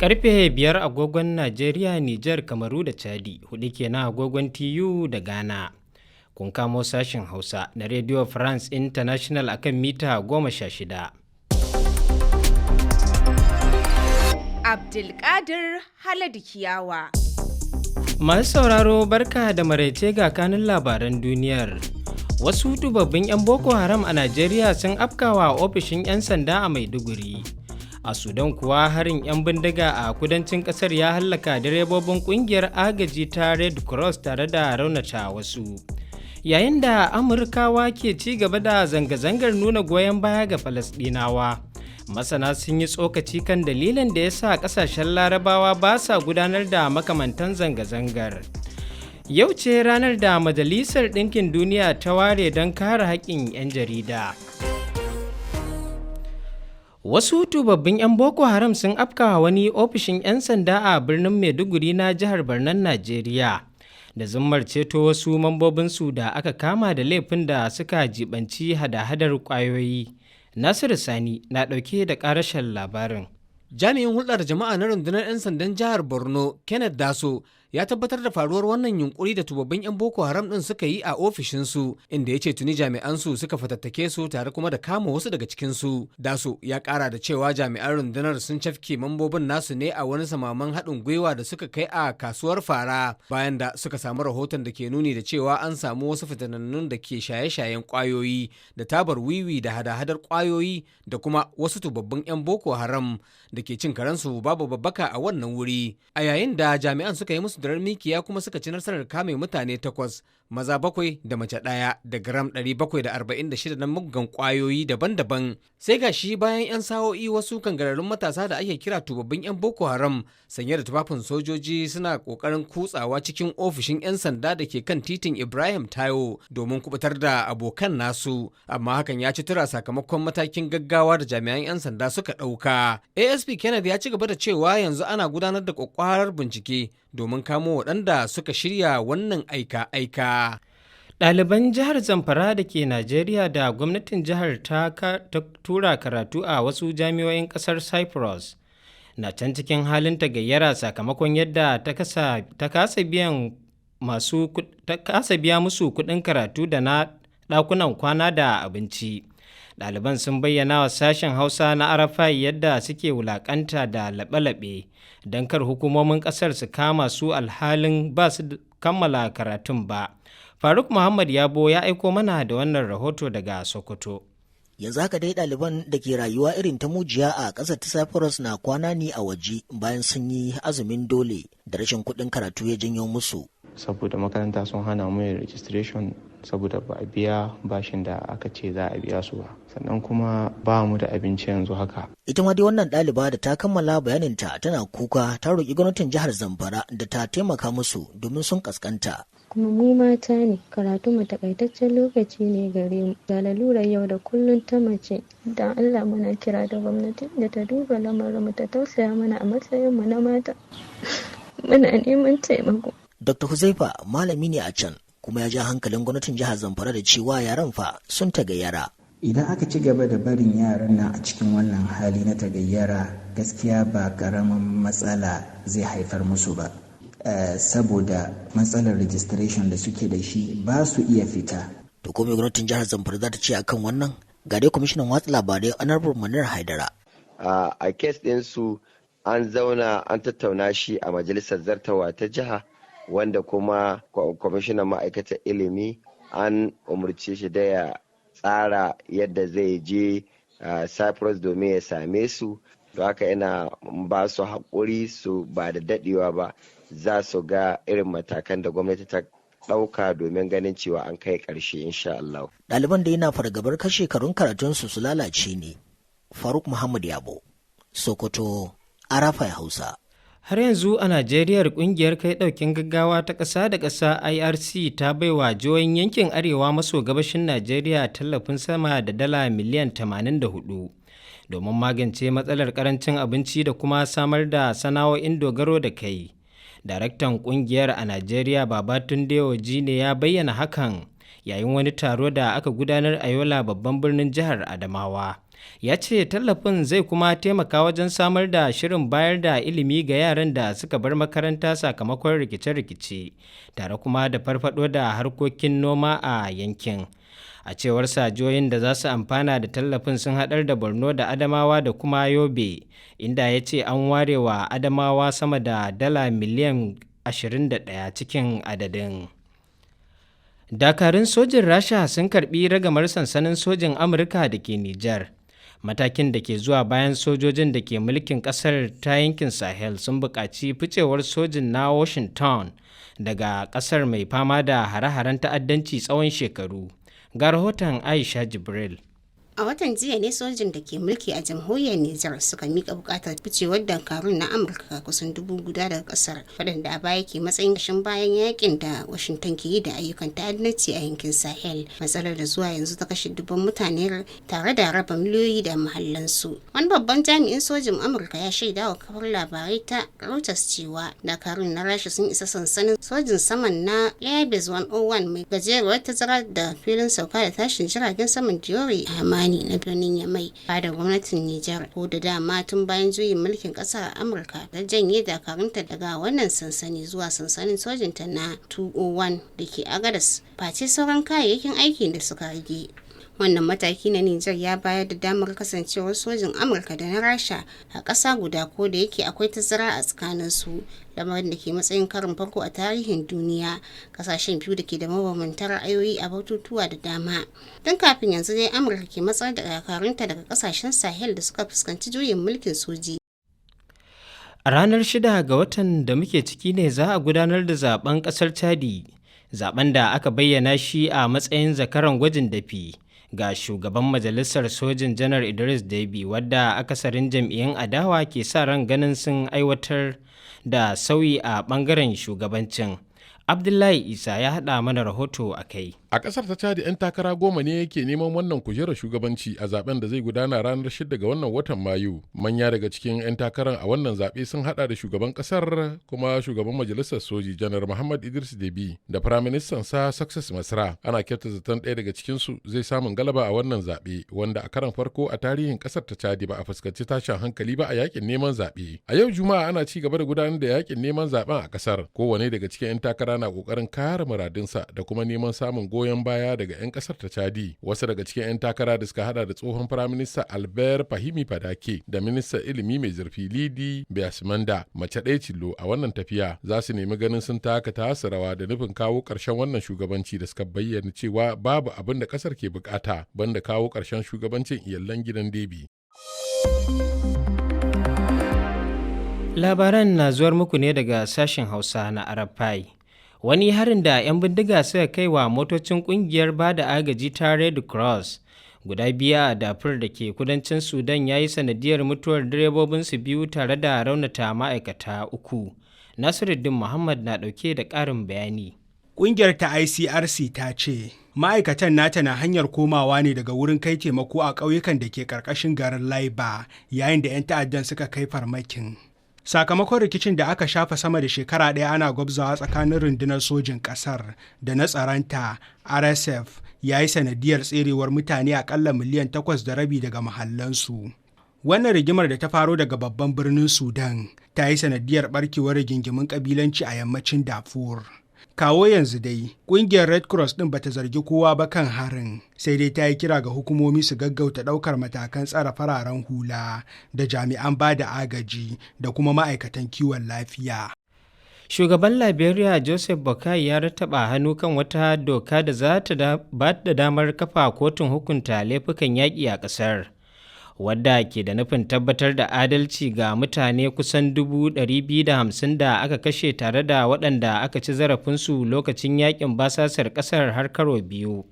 Karfe 5 agogon Najeriya, Nijar, Kamaru da Chadi, 4 kenan agogon TU da Ghana. Kun kamo sashen Hausa na Radio France International akan mita 16. Abdulkadir Haladu Kiyawa. Masu sauraro, barka da maraice, ga kanun labaran duniyar. Wasu dubabbin 'yan Boko Haram a Najeriya sun afkawa ofishin 'yan sanda a Maiduguri. A Sudan kuwa, harin 'yan bindiga a kudancin kasar ya hallaka direbobin kungiyar agaji ta Red Cross tare da raunata wasu. Yayin da Amurkawa ke ci gaba da zanga-zangar nuna goyon baya ga Falasɗinawa, masana sun yi tsokaci kan dalilin da ya sa kasashen Larabawa ba sa gudanar da makamantan zanga-zangar. Yau ce ranar da Majalisar Ɗinkin Duniya ta ware don kare haƙƙin 'yan jarida. Wasu tubabbin 'yan Boko Haram sun afkawa wani ofishin 'yan sanda a birnin Maiduguri na jihar Barnan Najeriya, da zummar ceto wasu mambobinsu da aka kama da laifin da suka jibanci hada-hadar kwayoyi. Nasiru Sani na ɗauke da ƙarashen labarin. Jami'in hulɗar jama'a na rundunar 'yan sandan jihar Borno, Kenneth Daso, ya tabbatar da faruwar wannan yunkuri da tubabbin 'yan Boko Haram ɗin suka yi a ofishinsu, inda ya ce tuni jami'ansu suka fatattake su tare kuma da kama wasu daga cikinsu. Daso ya ƙara da cewa jami'an rundunar sun cafke mambobin nasu ne a wani samaman haɗin gwiwa da suka kai a kasuwar Fara, bayan da suka samu rahoton da ke nuni da cewa an samu wasu fitanannun da ke shaye-shayen ƙwayoyi da tabar wiwi da hada-hadar ƙwayoyi da kuma wasu tubabbin 'yan Boko Haram da ke cin karensu babu babbaka a wannan wuri. A yayin da jami'an suka yi musu dirar mikiya kuma suka ci nasarar kame mutane takwas, maza bakwai da mace ɗaya, da gram 746 na muggan ƙwayoyi daban-daban, sai ga shi bayan 'yan sa'o'i wasu kangararrun matasa da ake kira tubabbin 'yan Boko Haram sanye da tufafin sojoji suna ƙoƙarin kutsawa cikin ofishin 'yan sanda da ke kan titin Ibrahim Taiwo domin kubutar da abokan nasu, amma hakan ya ci tura sakamakon matakin gaggawa da jami'an 'yan sanda suka ɗauka. ASP Kenneth ya ci gaba da cewa yanzu ana gudanar da kwakwarar bincike domin kamo waɗanda suka shirya wannan aika-aika. Ɗaliban jihar Zamfara da ke Najeriya da gwamnatin jihar ta tura karatu a wasu jami'o'in ƙasar Cyprus na can cikin halin tagayyara sakamakon yadda ta kasa biyan masu ta kasa biya musu kuɗin karatu da na ɗakunan kwana da abinci. Ɗaliban sun bayyana wa sashen Hausa na RFI yadda suke wulaƙanta da laɓe-laɓe don kar hukumomin ƙasar su kama su alhalin ba su kammala karatun ba. Faruk Muhammad Yabo ya aiko mana da wannan rahoto daga Sokoto. Yanzu haka dai ɗaliban da ke rayuwa irin ta mujiya a ƙasar ta Cyprus na kwana ne a waje bayan sun yi azumin dole da rashin kuɗin karatu ya janyo musu. Saboda makaranta sun hana mu yin registration saboda ba a biya bashin da aka ce za a biya su ba, sannan kuma ba mu da abinci yanzu haka. Ita ma dai wannan ɗaliba da ta kammala bayaninta tana kuka, ta roƙi gwamnatin jihar Zamfara da ta taimaka musu domin sun kaskanta. Kuma mu mata ne, karatu mu takaitaccen lokaci ne gare mu, ga lalurar yau da kullum ta mace. Don Allah muna kira da gwamnati da ta duba lamarin mu, ta tausaya mana a matsayin mu na mata. Muna neman taimako. Dr. Huzaifa malami ne a can, kuma ya ja hankalin gwamnatin jihar Zamfara da cewa yaran fa sun tagayyara. Idan aka ci gaba da barin yaran nan a cikin wannan hali na tagayyara, gaskiya ba karamin matsala zai haifar musu ba. Saboda matsalar registration da suke da shi, ba su iya fita. To ko me gwamnatin jihar Zamfara za ta ce akan wannan? Ga dai kwamishinan watsa labarai, Honorable Manir Haidara. A case ɗinsu, an zauna an tattauna shi a majalisar zartawa ta jiha, wanda kuma kwamishinan ma'aikatar ilimi an umarce shi da ya tsara yadda zai je Cyprus domin ya same su. Don haka ina ba su haƙuri, su ba da daɗewa ba za su ga irin matakan da gwamnati ta ɗauka domin ganin cewa an kai ƙarshe, insha Allah. Ɗaliban da yana fargabar kashe shekarun karatunsu su lalace ne. Faruk Muhammad Yabo, Sokoto, RFI Hausa. Har yanzu a Najeriya, kungiyar kai daukin gaggawa ta ƙasa da ƙasa IRC ta baiwa jihohin yankin arewa maso gabashin Najeriya tallafin sama da dala miliyan 84 domin magance matsalar karancin abinci da kuma samar da sana'o'in dogaro da kai. Daraktan kungiyar a Najeriya, Babatunde Oji, ne ya bayyana hakan yayin wani taro da aka gudanar a Yola, babban birnin jihar Adamawa. Ya ce tallafin zai kuma taimaka wajen samar da shirin bayar da ilimi ga yaran da suka bar makaranta sakamakon rikice-rikice, tare kuma da farfado da harkokin noma a yankin. A cewar jihohin da za su amfana da tallafin sun haɗar da Borno da Adamawa da kuma Yobe, inda ya ce an ware wa Adamawa sama da dala miliyan 21 cikin adadin. Dakarun sojin Rasha sun karbi ragamar sansanin sojin Amurka da ke Nijar. Matakin da ke zuwa bayan sojojin da ke mulkin kasar ta yankin Sahel sun buƙaci ficewar sojin na Washington daga kasar mai fama da hare-haren ta'addanci tsawon shekaru. Ga rahoton Aisha Jibril. A watan jiya ne sojin da ke mulki a jamhuriyar Nijar suka mika bukatar ficewar dakarun na Amurka kusan 1000 daga kasar, waɗanda a baya ke matsayin kashin bayan yakin da Washington ke yi da ayyukan ta'addanci a yankin Sahel. Matsalar da zuwa yanzu ta kashe dubban mutane tare da raba miliyoyi da mahallansu. Wani babban jami'in sojin Amurka ya shaida wa kafar labarai ta Reuters cewa dakarun na Rasha sun isa sansanin sojin saman na Airbus 101 mai gajeruwar tazara da filin sauka da tashin jiragen saman Diori a Hamani na birnin Yamai, fadar gwamnatin Nijar. Ko da dama tun bayan juyin mulkin kasar Amurka ta janye dakarunta daga wannan sansani zuwa sansanin sojinta na 201 da ke Agadas, face sauran kayayyakin aiki da suka rage. Wannan mataki na Nijar ya bayar da damar kasancewar sojin Amurka da na Rasha a ƙasa guda, ko da yake akwai tazara a tsakanin su, lamarin da ke matsayin karin farko a tarihin duniya kasashen biyu da ke da mabambantan ra'ayoyi a batutuwa da dama. Tun kafin yanzu dai Amurka ke matsar da dakarunta daga kasashen Sahel da suka fuskanci juyin mulkin soji. A ranar 6 ga watan da muke ciki ne za a gudanar da zaben kasar Chadi, zaben da aka bayyana shi a matsayin zakaran gwajin dafi ga shugaban majalisar sojin Janar Idris Deby, wadda akasarin jam'iyyun adawa ke sa ran ganin sun aiwatar da sauyi a bangaren shugabancin. Abdullahi Isa ya haɗa mana rahoto a kai. A kasar ta Chadi, 'yan takara 10 ne ke neman wannan kujerar shugabanci a zaben da zai gudana ranar 6 ga wannan watan Mayu. Manya daga cikin 'yan takarar a wannan zaɓe sun hada da shugaban kasar kuma shugaban majalisar soji, Janar Muhammad Idris Debi, da firaministan sa Success Masra. Ana kyauta zaton ɗaya daga cikin su zai samun galaba a wannan zaɓe, wanda a karan farko a tarihin kasar ta Chadi ba a fuskanci tashin hankali ba a yakin neman zaɓe. A yau Juma'a ana ci gaba da gudanar da yakin neman zaɓen a kasar. Kowane daga cikin 'yan takara na kokarin kare muradinsa da kuma neman samun goyon baya daga 'yan kasar ta Chadi. Wasu daga cikin 'yan takara da suka hada da tsohon firaminista Albert Fahimi Padake da ministan ilimi mai zurfi Lidi Biasmanda, mace ɗaya cillo a wannan tafiya, za su nemi ganin sun taka tasu rawa da nufin kawo ƙarshen wannan shugabanci da suka bayyana cewa babu abin da kasar ke bukata banda kawo ƙarshen shugabancin iyalan gidan Debi. Labaran na zuwar muku ne daga sashen Hausa na Arafai. Wani harin da 'yan bindiga suka kai wa motocin kungiyar ba da agaji ta Red Cross guda biyu a Dafur da ke kudancin Sudan ya yi sanadiyar mutuwar direbobinsu biyu tare da raunata ma'aikata uku. Nasiruddin Muhammad na ɗauke da ƙarin bayani. Ƙungiyar ta ICRC ta ce ma'aikatan nata na hanyar komawa ne daga wurin kai taimako a ƙauyukan da ke ƙarƙashin garin Laiba yayin da 'yan ta'addan suka kai farmakin. Sakamakon rikicin da aka shafa sama da shekara ɗaya ana gwabzawa tsakanin rundunar sojin ƙasar da na tsaronta RSF ya yi sanadiyar tserewar mutane akalla miliyan 8.5 daga mahallansu. Wannan rigimar da ta faro daga babban birnin Sudan ta yi sanadiyar barkewar rigingimun kabilanci a yammacin Darfur. Kawo yanzu dai, kungiyar Red Cross din bata zargi kowa ba kan harin, sai dai ta yi kira ga hukumomi su gaggauta daukar matakan tsare fararen hula da jami'an ba da agaji da kuma ma'aikatan kiwon lafiya. Shugaban Liberia Joseph Boakai ya rattaba hannu kan wata doka da za ta ba da damar kafa kotun hukunta laifukan yaƙi a ƙasar, wadda ke da nufin tabbatar da adalci ga mutane kusan 250,000 da aka kashe tare da waɗanda aka ci zarafinsu lokacin yakin basasar ƙasar har karo biyu.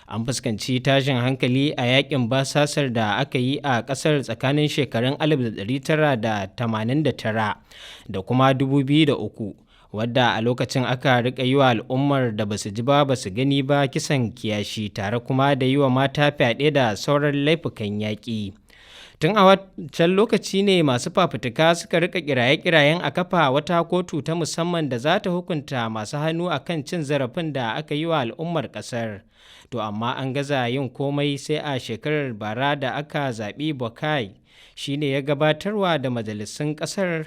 An fuskanci tashin hankali a yakin basasar da aka yi a ƙasar tsakanin shekarun 1989 da kuma 2003, wadda a lokacin aka rika yi wa al'ummar da basu ji ba basu gani ba kisan kiyashi, tare kuma da yi wa mata fyaɗe da sauran laifukan yaƙi. Tun a wancan lokaci ne masu fafutuka suka rika kiraye-kirayen a kafa wata kotu ta musamman da za ta hukunta masu hannu a kan cin zarafin da aka yi wa al'ummar kasar. To amma an gaza yin komai sai a shekarar bara da aka zaɓi Boakai shine ya gabatarwa da majalisun ƙasar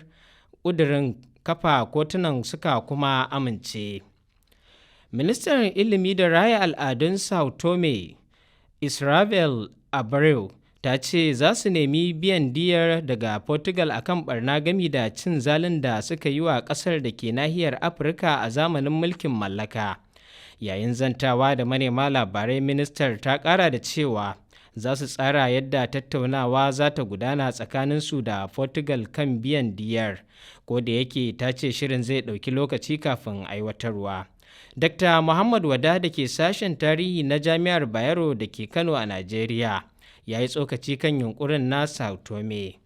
ƙudurin kafa kotunan, suka kuma amince. Ministan ilimi da raya al'adun Sao Tome, Israel Abreu, ta ce za su nemi biyan diyar daga Portugal akan barna gami da cin zalin da suka yi wa kasar da ke nahiyar Afirka a zamanin mulkin mallaka. Yayin zantawa da manema labarai, ministar ta kara da cewa za su tsara yadda tattaunawa za ta gudana tsakaninsu da Portugal kan biyan diyar, ko da yake ta ce shirin zai ɗauki lokaci kafin aiwatarwa. Dr. Muhammad Wada da ke sashen tarihi na Jami'ar Bayero da ke Kano a Najeriya ya yi tsokaci kan yunkurin na Sao Tome.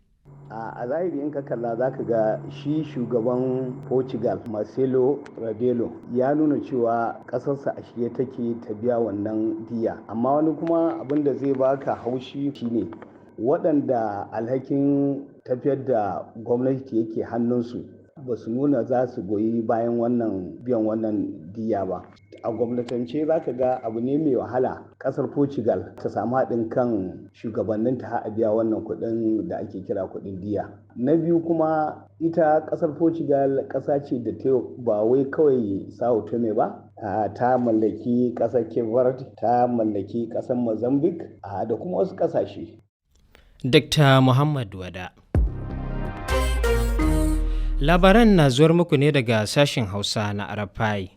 A zahiri, in ka kalla za ka ga shi shugaban Portugal, Marcelo Rebelo, ya nuna cewa ƙasarsa a shirye take ta biya wannan diya. Amma wani kuma abin da zai baka haushi shine waɗanda alhakin tafiyar da gwamnati yake hannunsu ba su nuna za su goyi bayan wannan biyan wannan diya ba. A gwamnatance za ka ga abu ne mai wahala kasar Portugal ta samu haɗin kan shugabanninta a biya wannan kuɗin da ake kira kuɗin diya. Na biyu kuma, ita kasar Portugal ƙasa ce da ta ba wai kawai Sao Tome ba, ta mallaki ƙasar Cape Verde, ta mallaki ƙasar Mozambique da kuma wasu ƙasashe. Dr. Muhammad Wada. Labaran na zuwar muku ne daga sashen Hausa na RFI.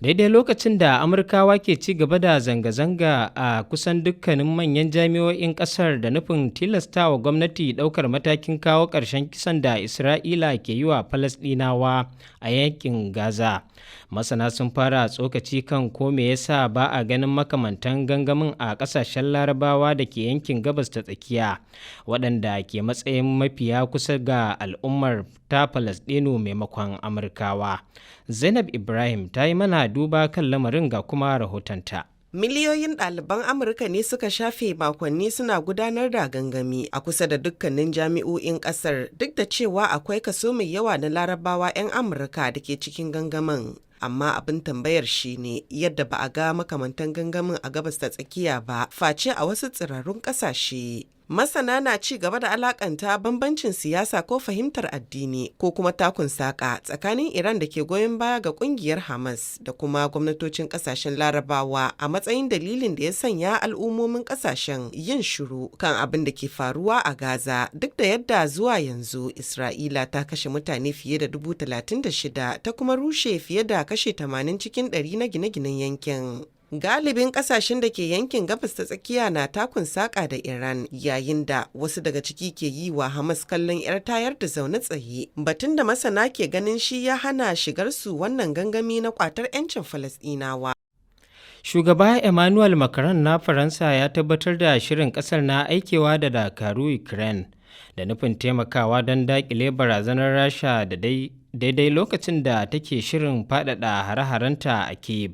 Daidai lokacin da Amurkawa ke ci gaba da zanga-zanga a kusan dukkanin manyan jami'o'in kasar da nufin tilastawa gwamnati daukar matakin kawo ƙarshen kisan da Isra'ila ke yi wa Falasɗinawa a yankin Gaza, masana sun fara tsokaci kan ko me yasa ba a ganin makamantan gangamin a ƙasashen Larabawa da ke yankin Gabas ta Tsakiya, waɗanda ke matsayin mafiya kusa ga al'ummar ta Falasɗinu maimakon Amurkawa. Zainab Ibrahim ta yi mana duba kan lamarin, ga kuma rahotonta. Miliyoyin ɗaliban Amurka ne suka shafe makonni suna gudanar da gangami a kusa da dukkanin jami'o'in ƙasar, duk da cewa akwai kaso mai yawa na Larabawa 'yan Amurka da ke cikin gangamin. Amma abin tambayar shi ne yadda ba a ga makamantan gangamin a Gabas ta Tsakiya ba, face a wasu tsirarun ƙasashe. Masana na ci gaba da alakanta bambancin siyasa ko fahimtar addini ko kuma takun saka tsakanin Iran da ke goyon baya ga kungiyar Hamas da kuma gwamnatocin kasashen Larabawa a matsayin dalilin da ya sanya al'ummomin kasashen yin shiru kan abin da ke faruwa a Gaza, duk da yadda zuwa yanzu Isra'ila ta kashe mutane fiye da 36,000 ta kuma rushe fiye da kashe 80 cikin 100 na gine-ginen yankin. Galibin kasashen da ke yankin Gabas ta Tsakiya na takun saƙa da Iran, yayin da wasu daga ciki ke yi wa Hamas kallon 'yar tayar da zaune tsaye. Batun da masana ke ganin shi ya hana shigar su wannan gangami na kwatar 'yancin Falasɗinawa. Shugaba Emmanuel Macron na Faransa ya tabbatar da shirin kasar na aikewa da dakaru Ukraine da nufin taimakawa don dakile barazanar Rasha da daidai lokacin da take shirin faɗaɗa hare-harenta a Kiev.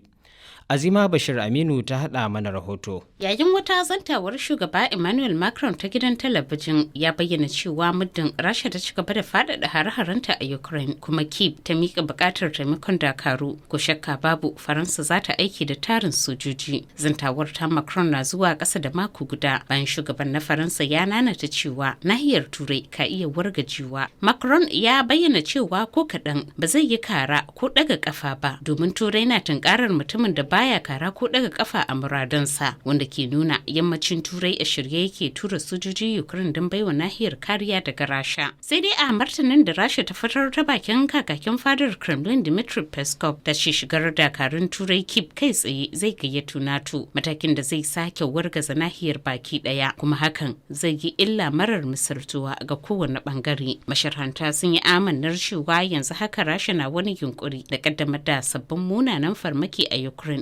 Azima Bashir Aminu ta haɗa mana rahoto. Yayin wata zantawar shugaba Emmanuel Macron ta gidan talabijin, ya bayyana cewa muddin Rasha ta ci gaba da faɗaɗa hare-harenta a Ukraine kuma Kiev ta miƙa buƙatar taimakon dakaru, ko shakka babu Faransa za ta aiki da tarin sojoji. Zantawar ta Macron na zuwa ƙasa da mako guda bayan shugaban na Faransa ya nanata cewa nahiyar Turai ka iya wargajewa. Macron ya bayyana cewa ko kaɗan ba zai yi kara ko ɗaga ƙafa ba, domin Turai na tunkarar mutumin da baya kara ko daga kafa a muradansa, wanda ke nuna yammacin Turai a shirye yake tura sojojin Ukraine don baiwa nahiyar kariya daga Rasha. Sai dai a martanin da Rasha ta fitar ta bakin kakakin fadar Kremlin Dmitry Peskov, ta ce shigar dakarun Turai Kiev kai tsaye zai gayyato NATO, matakin da zai sake wargaza nahiyar baki daya, kuma hakan zai yi illa marar misaltuwa ga kowane bangare. Masharhanta sun yi amannar cewa yanzu haka Rasha na wani yunkuri da kaddamar da sabbin munanan farmaki a Ukraine.